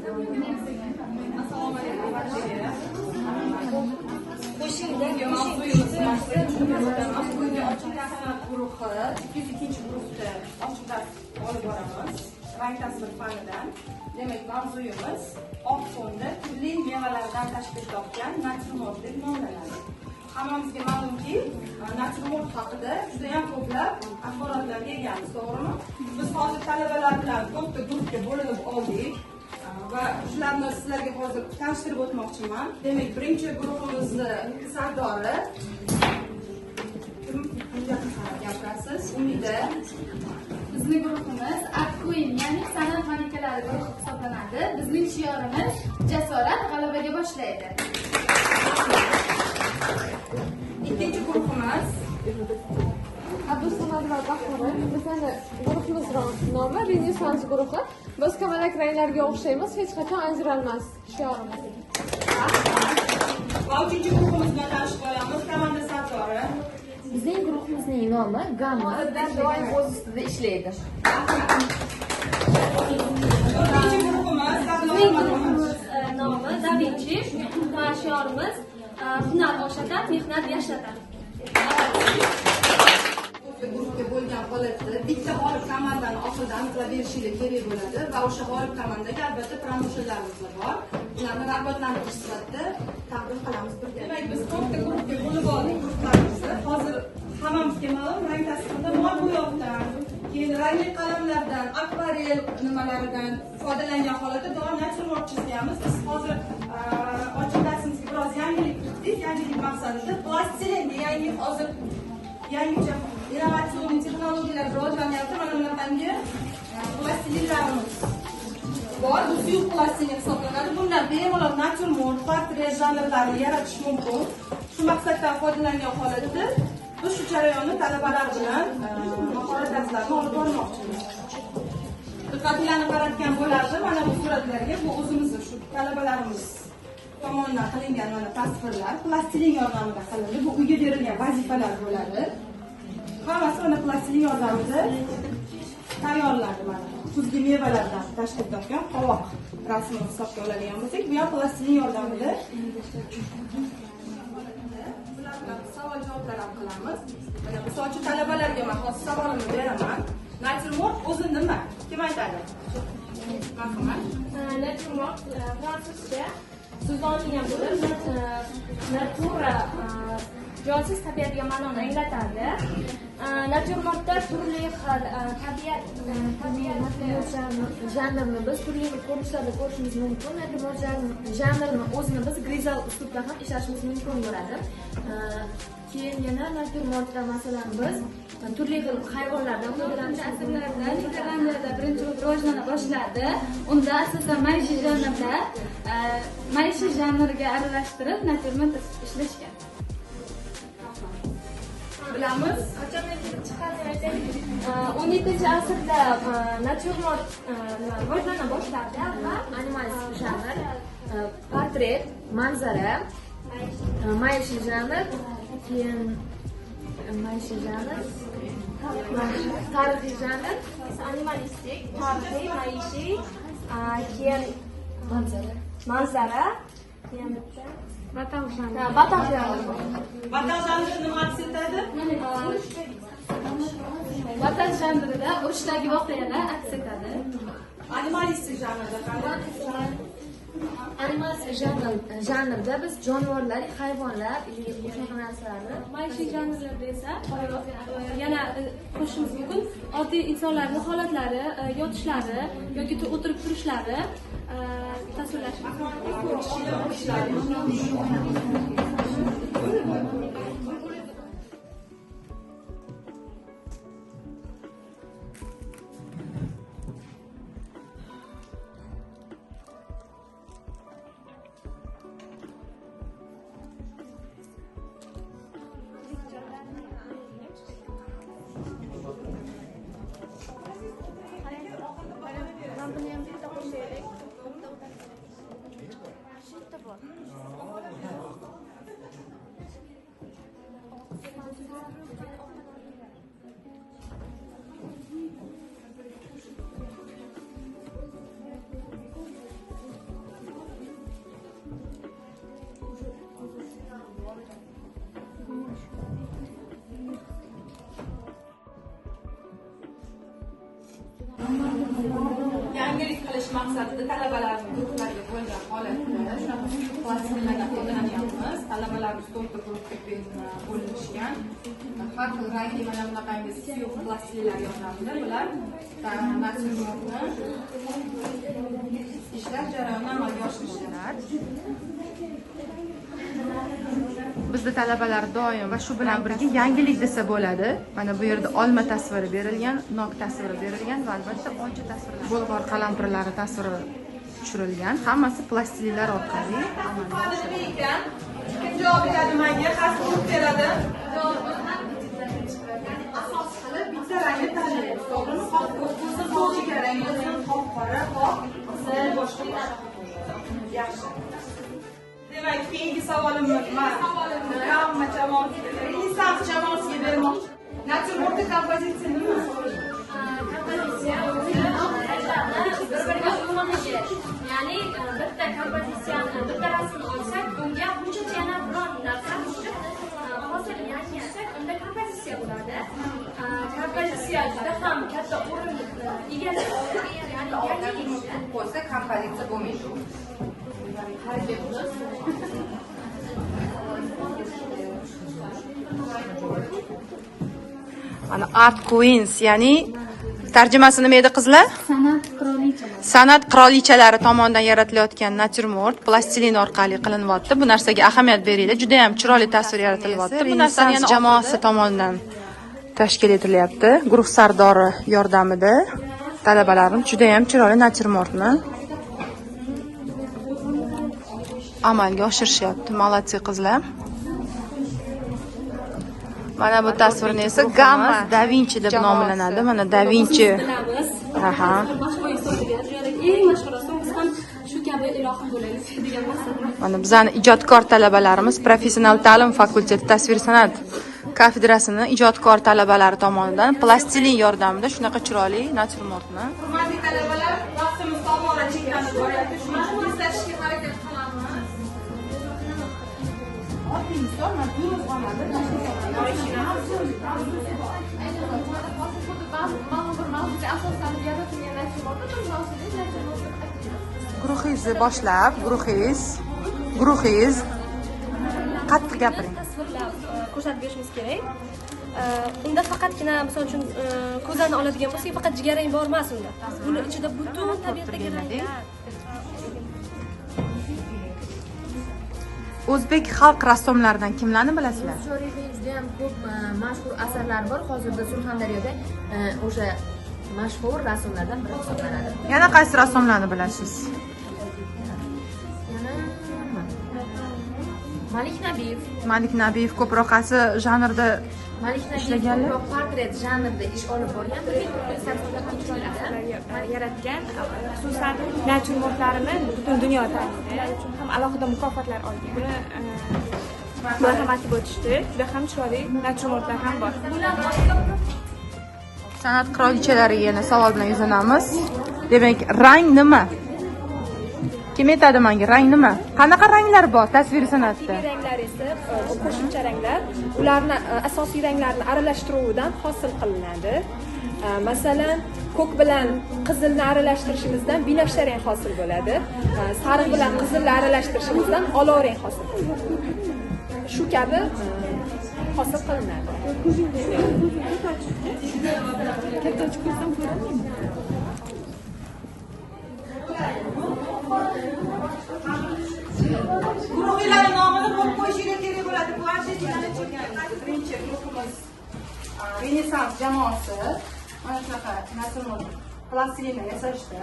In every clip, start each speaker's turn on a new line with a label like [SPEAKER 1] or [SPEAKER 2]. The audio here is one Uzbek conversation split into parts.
[SPEAKER 1] Assalomu alaykum barchaga. Bugungi ochiq darslar guruhi 202-guruhda ochiq dars olib boramiz. Rang tasvir fanidan. Demak, mavzuyimiz oq fonda turli mevalardan tashkil topgan natyurmort deb nomlanadi. Hammamizga ma'lumki, natyurmort haqida juda ham ko'plab axborotlarga egamiz, to'g'rimi? Biz hozir talabalar bilan to'rtta guruhga bo'linib oldik va shularni sizlarga hozir tanishtirib o'tmoqchiman. Demak, birinchi guruhimizni sardori kim? Gapirasiz. Umida.
[SPEAKER 2] Bizning guruhimiz Art Queen, ya'ni san'at malikalari guruhi hisoblanadi. Bizning shiorimiz jasorat g'alabaga boshlaydi.
[SPEAKER 1] Ikkinchi guruhimiz
[SPEAKER 3] Abdusamad va Bahora. Bizning guruhimiz nomi Renessans guruhi. Biz kamalak ranglarga o'xshaymiz, hech qachon ajralmas shiorimiz.
[SPEAKER 1] Va uchinchi guruhimiz bilan tanishib olamiz. Komanda sardori.
[SPEAKER 4] Bizning guruhimizning nomi Gamma. Doim o'z ustida ishlaydi.
[SPEAKER 1] To'rtinchi guruhimiz
[SPEAKER 2] Bizning guruhimiz nomi Da Vinci va shiorimiz hunar oshatar, mehnat yashnatar.
[SPEAKER 1] Guruhga bo'lgan holatda bitta g'olib komandani oxirida aniqlab berishingiz kerak bo'ladi va o'sha g'olib komandaga albatta promotionlarimiz bor. Ularni rag'batlantirish sifatida taqdim qilamiz birga. Demak, biz to'rtta guruhga bo'lib oldik guruhlarimizni. Hozir hammamizga ma'lum rang tasvirida mol bo'yoqdan, keyin rangli qalamlardan, akvarel nimalaridan foydalangan holatda doim natyurmort chizganmiz. Biz hozir ochiq darsimizga biroz yangilik kiritdik. Yangilik maqsadida plastilinga yangi hozir yangicha innovatsion texnologiyalar rivojlanyapti. Mana bunaqangi plastilinlarimiz bor. Bu suyuq plastilin hisoblanadi. Bundan bemalol natyurmort, portret janrlarini yaratish mumkin. Shu maqsaddan foydalangan holatda biz shu jarayonni talabalar bilan mahorat darslarini olib bormoqchimiz. Diqqatinglarni qaratgan bo'lardi mana bu suratlarga. Bu o'zimizni shu talabalarimiz tomonidan qilingan mana tasvirlar plastilin yordamida qilindi. Bu uyga berilgan vazifalar bo'ladi. Hammasi mana plastilin yordamida tayyorlandi. Mana kuzgi mevalardan tashkil topgan qovoq rasmini hisobga oladigan bo'lsak, bu ham plastilin yordamida. Bular bilan savol javoblar ham qilamiz. Mana misol uchun talabalarga men hozir savolimni beraman. Natyurmort o'zi nima? Kim aytadi? Marhamat.
[SPEAKER 5] Natyurmort fransuzcha so'zdan olingan bo'lib, natura jonsiz tabiat degan ma'noni anglatadi. Natyurmortda turli xil tabiat
[SPEAKER 4] janrini biz turli xil ko'rinishlarda ko'rishimiz mumkin. Natyurmort janrini o'zini biz grizal uslubda ham ishlashimiz mumkin bo'ladi. Keyin yana natyurmortda masalan biz turli xil hayvonlardan foydalanishimiz
[SPEAKER 2] Asrlarda Niderlandiyada birinchi bo'lib rivojlana boshladi. Unda asosan maishiy janrlar, maishiy janrga aralashtirib natyurmort ishlashgan.
[SPEAKER 1] Bilamiz.
[SPEAKER 5] Qachondan kelib chiqqanini aytaylik. 17-asrda natyurmort rivojlana boshladi va
[SPEAKER 4] animalistik janr, portret, manzara, maishiy janr, keyin maishiy janr, tarixiy janr,
[SPEAKER 5] animalistik, tarixiy, maishiy, keyin manzara, keyin bitta
[SPEAKER 3] Vatan janri.
[SPEAKER 5] Vatan janri.
[SPEAKER 1] Vatan janri nima aks etadi?
[SPEAKER 2] Vatan janrida urushdagi voqealar aks etadi.
[SPEAKER 1] Animalistik janrda qanday?
[SPEAKER 4] Animalistik janrda biz jonivorlar, hayvonlar, shunaqa narsalarni.
[SPEAKER 2] Maishiy janrlarda esa yana qo'shishimiz mumkin oddiy insonlarning holatlari, yotishlari yoki o'tirib turishlari tasvirlash mumkin.
[SPEAKER 1] Yangilik qilish maqsadida talabalarni guruhlarga bo'lgan holatda shunaqa suyuq plastilinlardan foydalanyapmiz. Talabalarimiz to'rtta guruhga bo'linishgan. Har xil rangli mana bunaqangi suyuq plastilinlar yordamida bular natyurmortni ishlash jarayonini amalga oshirishadi. Bizda talabalar doim va shu bilan birga yangilik desa bo'ladi. Mana bu yerda olma tasviri berilgan, nok tasviri berilgan va albatta olcha tasviri, bulg'or qalampirlari tasviri tushirilgan. Hammasi plastilinlar orqali amalga oshirilgan.
[SPEAKER 6] Kim javob beradi menga? Qaysi guruh beradi?
[SPEAKER 1] Asos qilib bitta rangni tanlaymiz. To'g'rimi? Xoh ko'k bo'lsin, xoh jigarrang bo'lsin, xoh qora, xoh qizil, boshqa. Yaxshi.
[SPEAKER 6] Demak, keyingi savolimni men hamma jamoasiga, Renessans jamoasiga bermoqchi.
[SPEAKER 1] Natyurmortda kompozitsiya nima?
[SPEAKER 4] Kompozitsiya bir-biriga uyg'unligi. Ya'ni bitta kompozitsiyani, bitta rasmni olsak, unga qo'shimcha yana biror narsa qo'shib hosil yangisak, unda kompozitsiya bo'ladi. Kompozitsiya juda ham katta o'rin egallaydi. Ya'ni yangilik
[SPEAKER 1] qo'ysa kompozitsiya bo'lmaydi. Mana Art Queens, ya'ni tarjimasi nima edi qizlar?
[SPEAKER 2] San'at qirolichalar.
[SPEAKER 1] San'at qiralichalari tomonidan yaratilayotgan natyurmort plastilin orqali qilinyapti. Bu narsaga ahamiyat beringlar. Juda ham chiroyli tasvir yaratilyapti. Bu narsani yana jamoasi tomonidan tashkil etilyapti. Guruh sardori yordamida talabalarimiz juda ham chiroyli natyurmortni amalga oshirishyapti. Молодцы qizlar. Mana bu tasvirni esa Gamma Da Vinci deb nomlanadi. Mana Da Vinci. Aha.
[SPEAKER 2] Eng mashhur rassom, biz ham shu kabi ilohim bo'laylik degan maqsadda.
[SPEAKER 1] Mana bizani ijodkor talabalarimiz professional ta'lim fakulteti tasvir san'at kafedrasini ijodkor talabalari tomonidan plastilin yordamida shunaqa chiroyli natyurmortni.
[SPEAKER 6] Hurmatli talabalar, vaqtimiz tobora cheklanib boryapti. Shuning uchun tezlashishga harakat qilamiz.
[SPEAKER 1] Oddiy misol, mana guruh xonada guruhingizni boshlab, guruhingiz qattiq gapiring.
[SPEAKER 5] Tasvirlab ko'rsatib berishimiz kerak. Unda faqatgina misol uchun ko'zlarni oladigan bo'lsak, faqat jigarrang bor emas unda. Buni ichida butun tabiatdagi ranglar.
[SPEAKER 1] O'zbek xalq rassomlaridan kimlarni bilasizlar?
[SPEAKER 4] Choriyevning juda ham ko'p mashhur asarlari bor. Hozirda Surxondaryoda o'sha mashhur rassomlardan biri hisoblanadi.
[SPEAKER 1] Yana qaysi rassomlarni bilasiz?
[SPEAKER 4] Yana Malik Nabiyev.
[SPEAKER 1] Malik Nabiyev ko'proq qaysi janrda
[SPEAKER 4] Malik Nabiyev
[SPEAKER 1] ishlaganlar?
[SPEAKER 4] Ko'proq portret janrida ish olib borgan. 1980 ham chiroyli asarlar
[SPEAKER 7] yaratgan, xususan natyurmortlarini butun dunyo taniydi. Ular uchun ham alohida mukofotlar olgan. Buni marhamat qilib o'tishdi. Juda ham chiroyli natyurmortlar ham bor.
[SPEAKER 1] San'at qirolichalariga yana savol bilan yuzlanamiz. Demak, rang nima? Kim aytadi menga rang nima? Qanaqa ranglar bor tasviriy san'atda?
[SPEAKER 7] Ranglar esa qo'shimcha ranglar, ularni asosiy ranglarni aralashtiruvidan hosil qilinadi. Masalan, ko'k bilan qizilni aralashtirishimizdan binafsha rang hosil bo'ladi. Sariq bilan qizilni aralashtirishimizdan olov rang hosil bo'ladi. Shu kabi hosil qilinadi.
[SPEAKER 3] Katta ochib ko'rsam ko'rolmayman.
[SPEAKER 6] Guruhlarning nomini qo'yib qo'yishinglar kerak bo'ladi. Planshetlarni chekkan.
[SPEAKER 1] Birinchi guruhimiz Renessans jamoasi mana shunaqa natyurmort plastilinni yasashdi.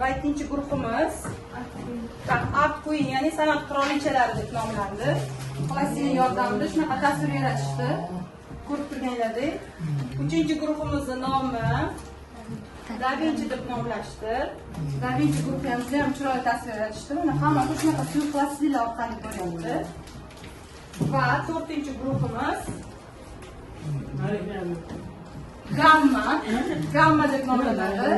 [SPEAKER 1] Va ikkinchi guruhimiz Art Queen, ya'ni san'at qirolichalari deb nomlandi. Plastilin yordamida shunaqa tasvir yaratishdi. Ko'rib turganlaridek. Uchinchi guruhimizning nomi Da Vinci deb nomlashdi. Da Vinci guruhi ham juda ham chiroyli tasvir yaratishdi. Mana hammasi shunaqa suyuq plastilin orqali bo'lyapti. Va to'rtinchi guruhimiz Gamma, Gamma deb nomlanadi.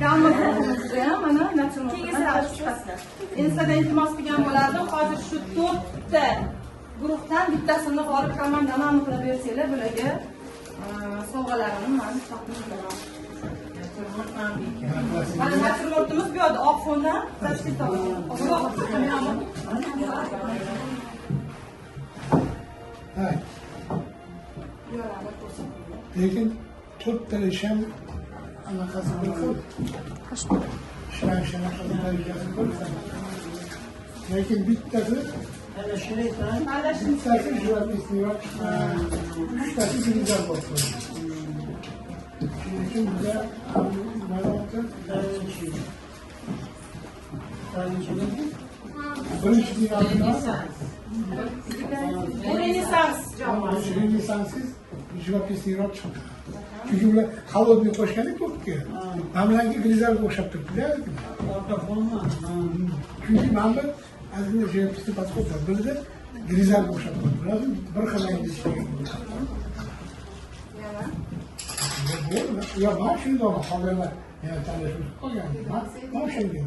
[SPEAKER 1] Gamma guruhimizda ham mana natyurmortlar chiqasizlar. Endi sizlardan iltimos qilgan bo'lardim. Hozir shu to'rtta guruhdan bittasini g'olib komandani aniqlab bersanglar, bularga sovg'alarimni men taqdim etaman.
[SPEAKER 6] Mana natyurmortimiz bu yerda oq fondan tashkil topgan.
[SPEAKER 8] Lekin to'rtta ish ham anaqasi bir xil. Ishlanish darajasi bir xil. Lekin bittasi живописный uchtasi grizal bo'lib qo'ydi. Shuning uchun biza birinchi
[SPEAKER 6] Renessans jamoasi.
[SPEAKER 8] Renessansiz живописный roq chiqdi. Chunki ular холодный qo'shganda ko'pga. Mana bularga grizalga o'xshab turibdi-da. Chunki mana bu ozgina живописный подход bor. Birida grizalga o'xshab turibdi. Bir xil rangda ishlagan. Yo'q, mana shunday qolganlar yana tanlashib qolgan. Mana shunday.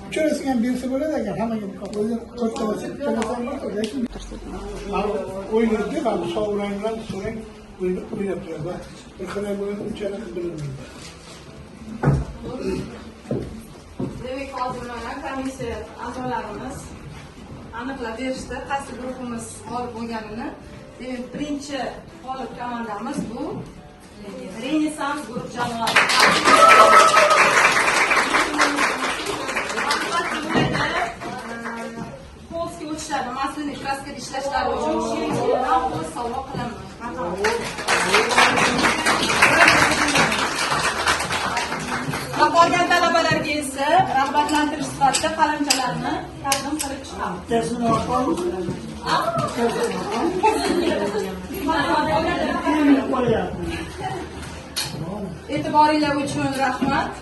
[SPEAKER 8] Uchalasi ham bersa bo'ladi agar hammaga o'zi to'rtta bo'lsa, uchalasi ham bo'lsa, lekin o'ynaydi, mana sovrang bilan so'rang o'ynab turadi. Bir xil bo'ladi, unchalik bilinmaydi.
[SPEAKER 6] Demak, hozir mana komissiya a'zolarimiz aniqlab berishdi qaysi guruhimiz g'olib bo'lganini. Demak, birinchi g'olib komandamiz bu Renessans guruh jamoasi. Polski o'tishlari, maslinik kraskada ishlashlari uchun sheringlardan pul sovg'a qilaman. Va qolgan talabalarga esa rag'batlantirish sifatida qalamchalarni taqdim qilib chiqamiz. E'tiboringlar uchun rahmat.